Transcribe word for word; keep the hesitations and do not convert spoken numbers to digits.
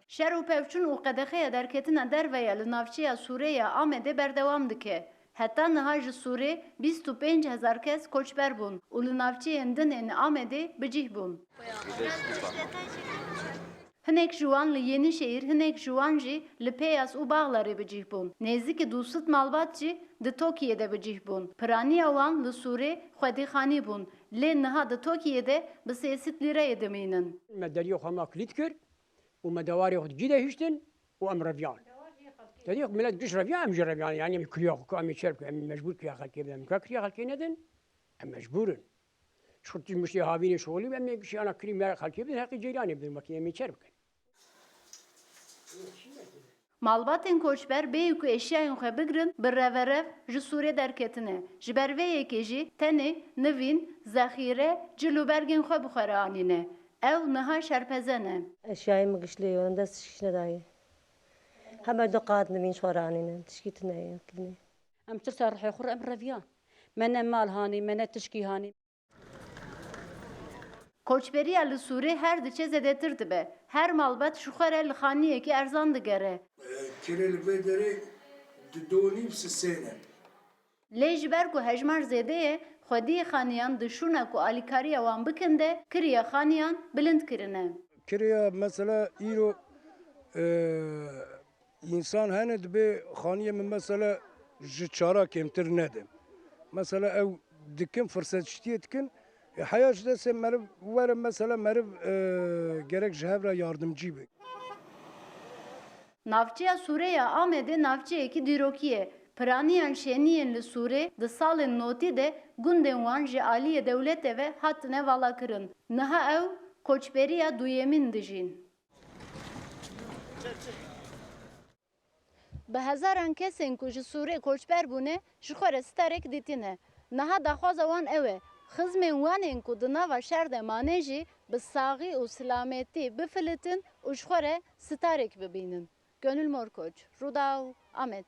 Şer û pevçûn û qedexeya derketina derve ya li navçeya Sûrê ya Amedê berdewam dike. Heta niha ji Sûrê bîst û pênc hezar kes koçber bûn û li navçeyên din ên Amedê bi cih bûn. Hinek ji wan li Yenîşehîr, hinek ji wan jî li Peyas û Baxlarê bi cih bûn. Nêzîkî du sed malbat jî di Tokiyê de bi cih bûn. Piraniya wan li Sûrê xwedîxanî bûn, lê niha di Tokiyê de bi sê sed lîreyê dimînin. Me deriyê xwe ma kilît kir û me dewarê xwe di cî de hiştin û em reviyan. Deriyê xwe milet giş reviyan, em jî reviyan. Yanî em kiriya xwe ka em ê çer bikin, em mecbûr kiriya xelkê bidin. Em ka kiriya xelkê nedin, em mecbûr in. Ji xwe tişt miştê havînê şixulî be, em ê gişî ana kirî me xelkê bidin, heqî ceyranê bidin, wekî em ê çer bikin. Malbatên koçber bêyî ku eşyayên xwe bigirin, bi reverev ji Sûrê derketine. Ji ber vê yekê jî tenê nivîn, zexîre, cil û bergên xwe bi xwe re anîne. Ew niha şerpeze ne. Eşyayê min giş lê yo, em dest tişkî nedayê. Heme du qat nivîn ji xwe re anîne, tişkî tune ye, kirinê. Em tirsa rihê xwe re em reviyan. Me ne mal hanî, me ne tişkî hanî. Koçberiya li Sûrê her diçe zêdetir dibe. Her malbat ji xwe re li xaniyekî erzan digere. Kirê li vê derê di do nîv sisê ne. Lê ji ber ku hejmar zêde ye, xwediyê xaniyan di şûna ku alîkariya wan bikin de kiriya xaniyan bilind kirine. Kirêya mesela îro, e, Însan hene dibê xaniyê min mesela ji çara kêmtir nede. Mesela ew dikin, firsetçitiyê dikin. E, heya ji destê meriv were mesela meriv, e, gerek ji hev re yardimcî be. Navçeya Sûrê ya Amedê navçeyekî dîrokî ye. Piraniyan şêniyên li Sûrê di salên notî de gundên wan ji aliyê dewletê ve hatine valakirin. Niha ew koçberiya duyemîn dijîn. Bi hezaran kesên ku ji Sûrê koçber bûne, ji xwe re sitarek dîtine. Niha daxwaza wan ew e, xizmên wan ên ku di nava şer de mane jî bi saxî û silametî bifilitin û ji xwe re sitarek bibînin. Gönül Morkoç, Rûdaw, Amed.